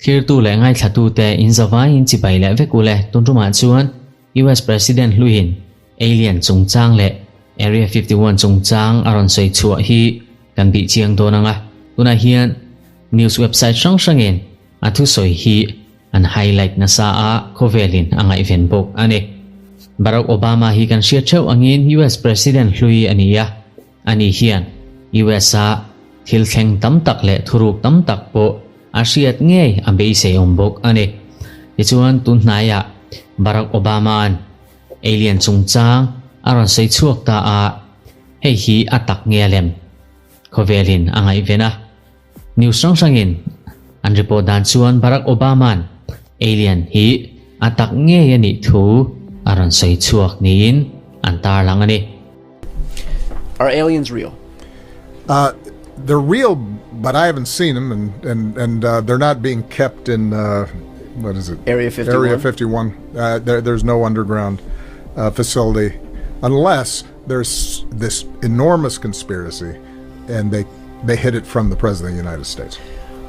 Thlirtu leh ngaithlatute in zavaiin chibai leh vek ule tun tumah chuan US President hluiin Alien chungchang leh Area 51 chungchang a rawn sawi chhuah hi kan bih chiang dawn ang a, tunah hian news website hrang hrangin a thusawi hi an highlight nasa a, khawvelin a ngaihven bawk a ni. Barack Obama hi kan hriat theuh angin US President hlui a ni a, ani hian US a thil thleng tam tak leh thuruk tam tak pawh a hriat ngei a beisei awm bawk a ni. Tichuan tun hnaiah Barack Obama-a'n Alien chungchang a rawn sawi chhuak ta a, hei hi a tak nge a lem? Khawvelin a ngaihven a. News hrang hrangin an report dan chuan Barack Obama-a'n alien hi a tak ngei a nih thu a rawn sawi chhuak niin an tarlang a ni. Are aliens real? Uh, they're real, but I haven't seen them, and and and uh, they're not being kept in uh, what is it? Area 51. Area 51. Uh, there, there's no underground uh, facility, unless there's this enormous conspiracy, and they they hid it from the president of the United States.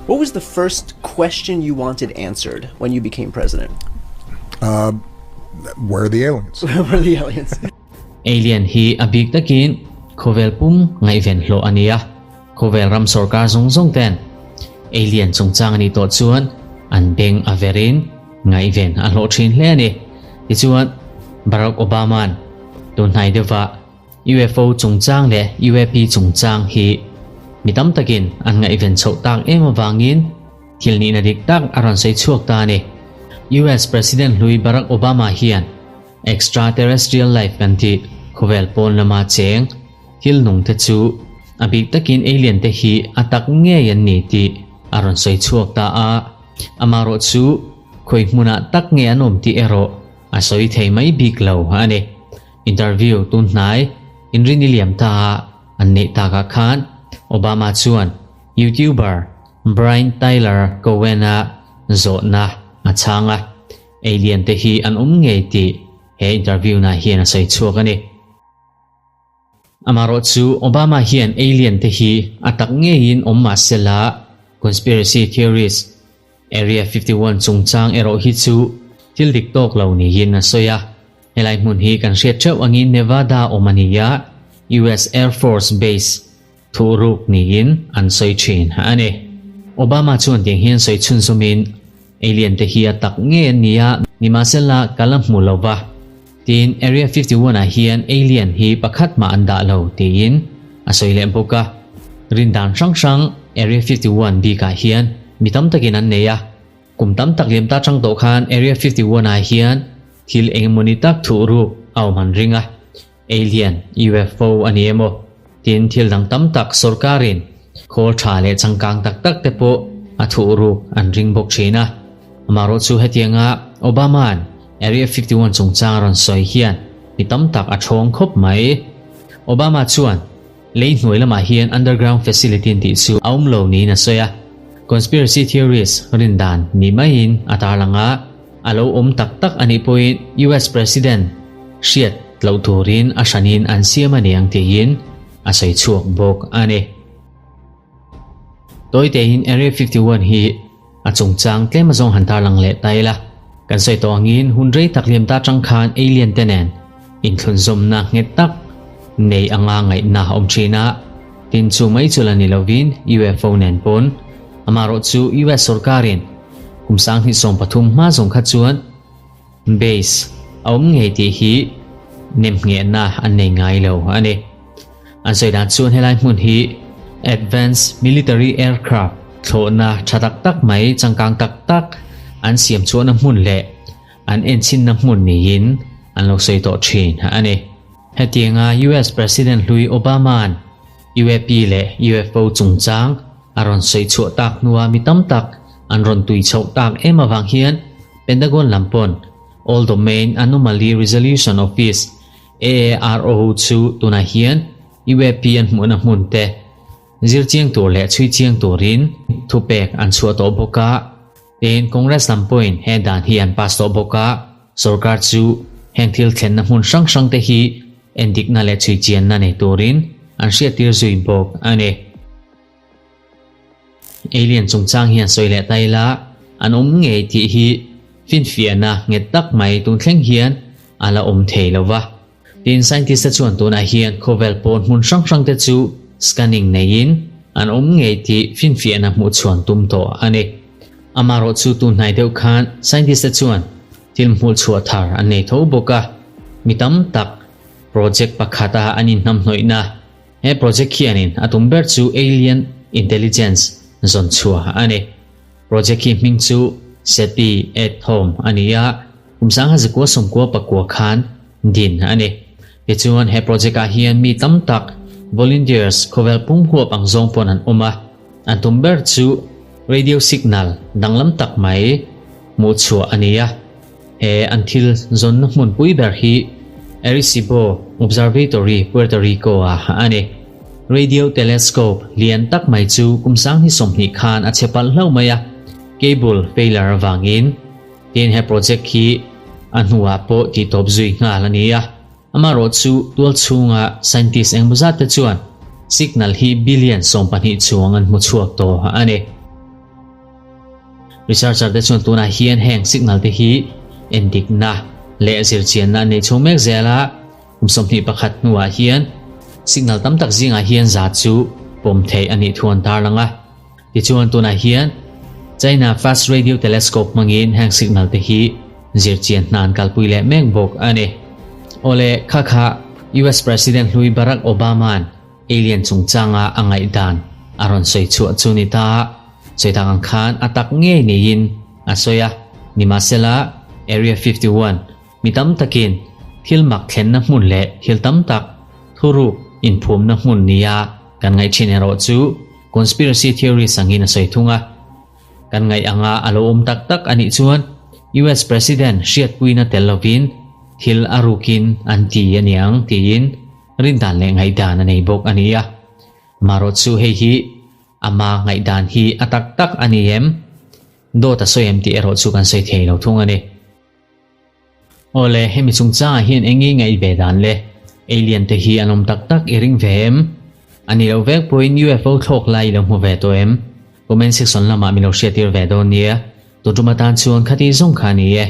What was the first question you wanted answered when you became president? Uh, where are the aliens? Where are the aliens? Alien hi a bik takin khawvel pum ngaihven hlawh a ni a, khawvel ram sorkar zawng zawng ten alien chungchang a nih tawh chuan an beng a verin ngaihven a hlawh thin hle a ni. Tichuan, Barack Obama-a'n tun hnai deuhvah UFO chungchang leh UAP chungchang hi mi tam takin an ngaihven chhoh tak em avangin thil nihna dik tak a rawn sawi chhuak ta a ni. US President hlui Barack Obama hian Extraterrestrial life kan tih khawvel pawn lama cheng thil nung te chu a bik takin alien te hi a tak ngei an ni tih a rawn sawi chhuak ta a, amaherawh chu khawi hmunah tak nge an awm tih erawh a sawi thei mai bik lo a ni. Interview tun hnai inrin i liam ta a an neih takah khan Obama chuan YouTuber Brian Tyler Cohen-a zawhna a chhang a. Alien te hi an awm ngei tih he interview na hian a sawi chhuak a ni. Amaherawh chu Obama hian alien te hi a tak ngeiin awm mah sela conspiracy theories Area 51 chungchang erawh hi chu thil dik tawk lo niin a sawi a. Helai hmun hi kan hriat theuh angin Nevada awm a ni a, US Air Force Base Thuhruk niin an sawi thin a ni. Obama chuan tiang hian sawi chhunzawmin, Alien te hi a tak ngei an ni a, nimahsela ka la hmu lo va. Tin, Area 51 ah hian alien hi pakhat mah an dah lo tiin a sawi leh bawk a. Rindan hrang hrang Area 51 bikah hian mi tam takin an nei a. Kum tam tak liam ta chang tawh khan Area 51 ah hian thil engemawni tak thuhruk a awm an ring a. Alien, UFO a ni emaw? Tin, thil dang tam tak sorkarin khawl tha leh changkang tak tak te pawh a thuh ruk an ring bawk thin a. Amaherawh chu hetianga Obama-a'n Area 51 chungchang a rawn sawi hian mi tam tak a thawng khawp mai. Obama chuan lei hnuai lamah hian underground facility an tih chu a awm lo niin a sawi a. Conspiracy theories rin dan ni maiin a tarlang a, a lo awm tak tak a nih pawhin US President hriat Tloh turin a hranin an siam a niang tiin a sawi chhuak bawk a ni. Tawi tein Area 51 hi a chungchang tlem azawng han tarlang leh ta ila. Kan sawi tawh angin hun rei tak liam ta tang khan alien te nen inthlunzawmna nghet tak nei anga ngaihna a awm thin a, tin chu mai chu la ni lovin UFO nen pawn amaherawh chu US sorkarin kum 2013 hma zawng kha chuan Base a awm ngei tih hi nemnghehna an nei ngai lo a ni. An sawi dan chuan helai hmun hi Advanced Military Aircraft thlawhna tha tak tak mai changkang tak tak an siam chhuahna hmun leh an enchhinna hmun niin an lo sawi tawh thin a ni. Hetianga US President hlui Obama-a'n UAP leh UFO chungchang a rawn sawi chhuah tak hnua mi tam tak an rawn tui chhoh tak em avang hian Pentagon lam pawn All Domain Anomaly Resolution Office, AARO, chu tunah hian UAP an hmuhna hmun te zir chiang tur leh chhui chiang turin thupek an chhuah tawh bawk a. Tin, Congress lam pawhin he dan hi an pass tawh bawk a, sorkar chu heng thil thlenna hmun hrang hrang te hi endikna leh chhui chianna nei turin an hriattir zui bawk a ni. Alien chungchang hian sawi leh ta ila an awm ngei tih hi finfiahna nghet tak mai tun thleng hian a la awm thei lo va. Tin, scientist te chuan tunah hian khawvel pawn hmun hrang hrang te chu scanning neiin an awm ngei tih finfiahna hmuh chhuan tum tawh a ni. Amaherawhchu tun hnai deuh khan scientist te chuan thil hmuh chhuah thar an nei tho bawk a, mi tam tak project pakhata an inhnamhnawihna he project hianin a tum ber chu alien intelligence zawn chhuah a ni. Project hi hming chu SETI at Home a ni a, kum sangha zakua sawmkua pakua khan din a ni. Tichuan he project ah hian mi tam tak volunteers khawvel pum huap ang zawng pawn an awm a, an tum ber chu radio signal danglam tak mai hmuh chhuah a ni a. He an thil zawnna hmunpui ber hi Arecibo Observatory, Puerto Rico ah a ni. Radio telescope lian tak mai chu kum sanghni 20 khan a chhe palh hlauh mai a, cable failure avangin. Tin he project hi a hnuah pawh tihtawp zui nghal a ni a, amaherawh chu tual chhunga scientist engmaw zat te chuan signal hi billion 12 chuang an hmu chhuak tawh a ni. Researcher te chuan tunah hian heng signal te hi endikna leh zirchianna an nei chhung mek zel a, kum 21 hnuah hian signal tam tak zingah hian za chu pawm theih a nih thu an tarlang a. Tichuan tunah hian China Fast Radio Telescope hmangin heng signal te hi zirchian hna an kalpui leh mek bawk a ni. Awle, kha kha US President hlui Barack Obama-a'n Alien chungchanga a ngaihdan a rawn sawi chhuah chu ni ta. Sawi tak ang khan a tak ngei neiin a sawi a, nimahsela Area 51 mi tam takin thil mak thlenna hmun leh thil tam tak thuruk inphumna hmun nia kan ngaih thin erawh chu conspiracy theories angin a sawi thung a. Kan ngaih anga a lo awm tak tak a nih chuan US President hriatpuina tel lovin thil a rukin an ti a niang tiin rindan leh ngaihdan a nei bawk a ni a. Marawh chu hei hi ama ngaihdan hi a tak tak a ni em? Dawt a sawi em tih erawh chu kan sawi thei lo thung a ni. Awle, hemi chungchangah hian eng nge ngaih ve dan le? Alien te hi an awm tak tak i ring ve em? A ni loh vek pawhin UFO thlawk lai i lo hmu ve tawh em? Comment section lamah min lo hriattir ve dawn nia. Tun tum atan chuan khati zawng kha a ni e.